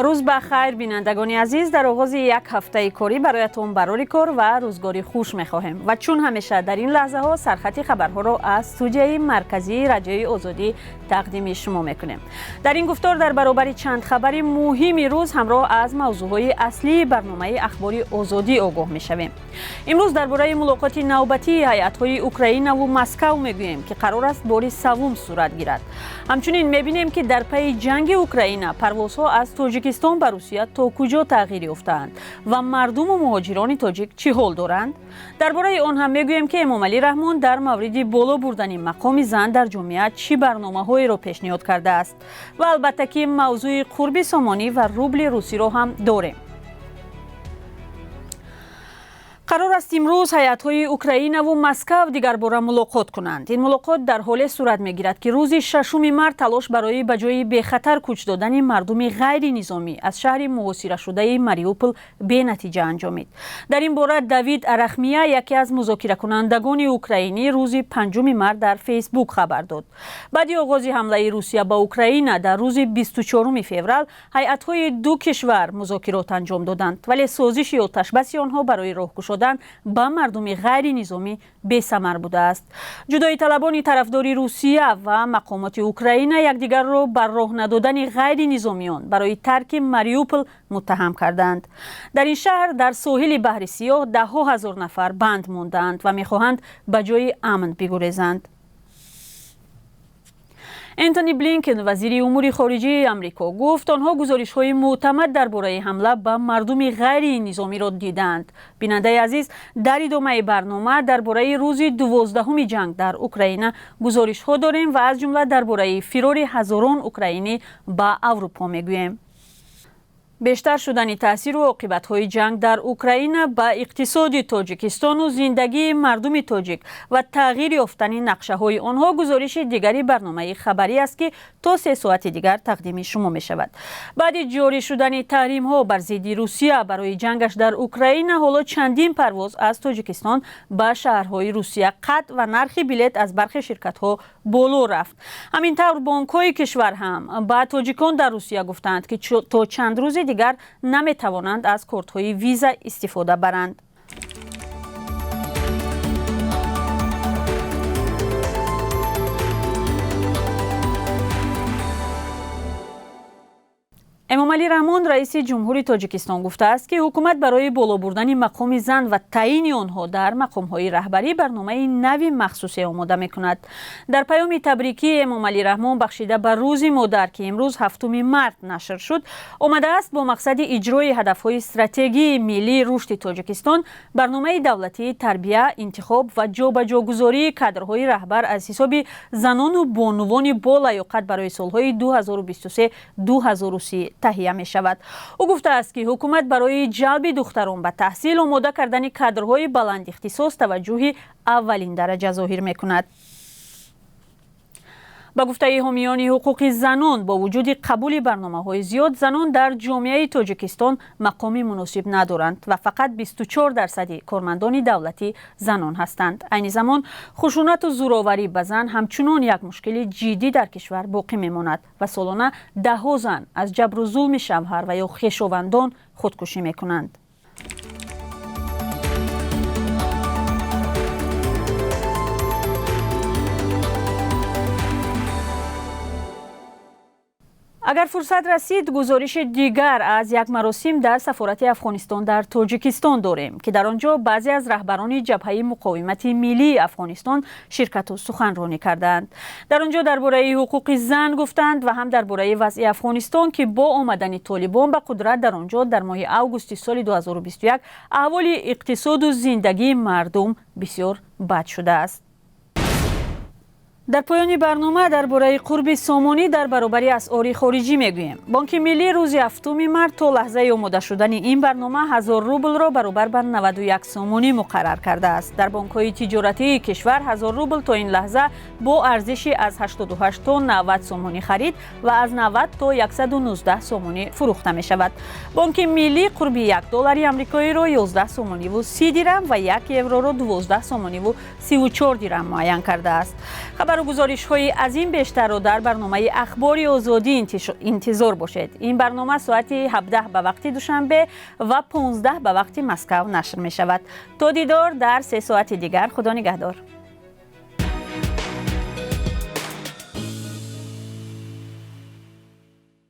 Рӯз ба хайр, бинандагони азиз. Дар оғози як ҳафтаи корӣ бароятон барори кор ва рӯзгори хуш мехоҳем. Ва чун ҳамеша дар ин лаҳзаҳо сархати хабарҳоро аз студияи марказии Радиои Озодӣ тақдими шумо мекунем. Дар ин гуфтор дар баробари чанд хабари муҳими рӯз ҳамроҳ аз мавзӯъҳои аслии барномаи Ахбори Озодӣ огоҳ мешавем. Имрӯз дар бораи мулоқоти навбатии ҳайатҳои Украинаву Москав мегӯем, ки қарор аст бори саввум сурат гирад. Ҳамчунин мебинем, ки дар пайи ҷанги Украина парвозҳо аз Тоҷикистон ба Русия то куҷо тағйир ёфтаанд ва мардуму муҳоҷирони тоҷик чӣ ҳол доранд. Дар бораи он ҳам мегӯем, ки Эмомалӣ Раҳмон дар мавриди боло бурдани мақоми зан дар ҷомеа чӣ барномаҳоеро пешниҳод кардааст. Ва албатта, ки мавзӯи қурби сомонӣ ва рубли русиро ҳам дорем. Қарор аст имрӯз ҳайатҳои Украинаву Москав дигарбора мулоқот кунанд. Ин мулоқот дар ҳоле сурат мегирад, ки рӯзи 6 март талош барои ба ҷои бехатар кӯч додани мардуми ғайринизомӣ аз шаҳри муҳосирашудаи Мариупол бенатиҷа анҷомид. Дар ин бора Давид Арахмия, яке аз музокиракунандагони украинӣ, рӯзи 5 март дар Фейсбук хабар дод. Баъди оғози ҳамлаи Русия ба Украина дар рӯзи 24 феврал ҳайатҳои ду кишвар музокирот анҷом доданд, вале созиши оташбаси онҳо барои роҳ кушодан ба мардуми ғайринизомӣ бесамар будааст. Ҷудоиталабони тарафдори Русия ва мақомоти Украина якдигарро бар роҳ надодани ғайринизомиён барои тарки Мариупол муттаҳам карданд. Дар ин шаҳр дар соҳили баҳри Сиёҳ даҳҳо ҳазор нафар банд мондаанд ва мехоҳанд ба ҷои амн бигурезанд. Энтони Блинкен, вазири умури хориҷии Амрико, гуфт, онҳо гузоришҳои мӯътамад дар бораи ҳамла ба мардуми ғайринизомиро дидаанд. Бинандаи азиз, дар идомаи барнома дар бораи рӯзи 12-уми ҷанг дар Украина гузоришҳо дорем ва аз ҷумла дар бораи фирори ҳазорон украинӣ ба Аврупо мегӯем. Бештар шудани таъсиру оқибатҳои ҷанг дар Украина ба иқтисоди Тоҷикистону зиндагии мардуми тоҷик ва тағйир ёфтани нақшаҳои онҳо гузориши дигари барномаи хабарӣ аст, ки то 3 соати дигар тақдими шумо мешавад. Баъди ҷорӣ шудани таҳримҳо бар зидди Русия барои ҷангаш дар Украина, ҳоло чандин парвоз аз Тоҷикистон ба шаҳрҳои Русия қатъ ва нархи билет аз бархе ширкатҳо боло рафт. Ҳамин тавр бонкҳои кишвар ҳам ба тоҷикон дар Русия гуфтаанд, ки то чанд рӯзи дигар наметавонанд аз кортҳои виза истифода баранд. Эмомалӣ Раҳмон, раиси ҷумҳури Тоҷикистон, гуфтааст, ки ҳукумат барои боло бурдани мақоми зан ва таъйини онҳо дар мақомҳои раҳбарӣ барномаи нави махсусе омода мекунад. Дар паёми табрикии Эмомалӣ Раҳмон бахшида ба Рӯзи модар, ки имрӯз 7 март нашр шуд, омадааст: бо мақсади иҷрои ҳадафҳои стратегии миллии рушди Тоҷикистон барномаи давлатии тарбия, интихоб ва ҷобаҷогузории кадрҳои раҳбар аз ҳисоби занону бонувони болаёқат барои солҳои 2023-2030 таҳия мешавад. Ӯ гуфтааст, ки ҳукумат барои ҷалби духтарон ба таҳсил, омода кардани кадрҳои баландихтисос таваҷҷӯҳи аввалин дараҷа зоҳир мекунад. Ба гуфтаи ҳомиёни ҳуқуқи занон, бо вуҷуди қабули барномаҳои зиёд, занон дар ҷомеаи Тоҷикистон мақоми муносиб надоранд ва фақат 24% кормандони давлатӣ занон ҳастанд. Айни замон хушунату зӯроварӣ ба зан ҳамчунон як мушкили ҷиддӣ дар кишвар боқӣ мемонад ва солона даҳҳо зан аз ҷабру зулми шавҳар ва ё хешовандон худкушӣ мекунанд. Агар фурсат расид, гузориши дигар аз як маросим дар сафорати Афғонистон дар Тоҷикистон дорем, ки дар он ҷо баъзе аз раҳбарони ҷабҳаи муқовимати миллии Афғонистон ширкату суханронӣ кардаанд. Дар он ҷо дар бораи ҳуқуқи зан гуфтанд ва ҳам дар бораи вазъи Афғонистон, ки бо омадани толибон ба қудрат дар он ҷо дар моҳи августи соли 2021 аҳволи иқтисоду зиндагии мардум бисёр бад шудааст. Дар поёни барнома дар бораи қурби сомонӣ дар баробари асъори хориҷӣ мегӯем. Бонки миллӣ рӯзи 7 март то лаҳзаи омода шудани ин барнома 1000 рублро баробар ба 91 сомонӣ муқаррар кардааст. Дар бонкҳои тиҷоратии кишвар 1000 рубл то ин лаҳза бо арзиши аз 88 то 90 сомонӣ харид ва аз 90 то 119 сомонӣ фурӯхта мешавад. Бонки миллӣ қурби 1 доллари амрикоиро 11 сомониву 30 дирам ва 1 евроро 12 сомониву 34 дирам муайян кардааст. Хабару гузоришҳои аз ин бештарро дар барномаи Ахбори Озодӣ интизор бошед. Ин барнома соати 17 ба вақти Душанбе ва 15 ба вақти Москав нашр мешавад. То дидор дар 3 соати дигар, Худо нигаҳдор.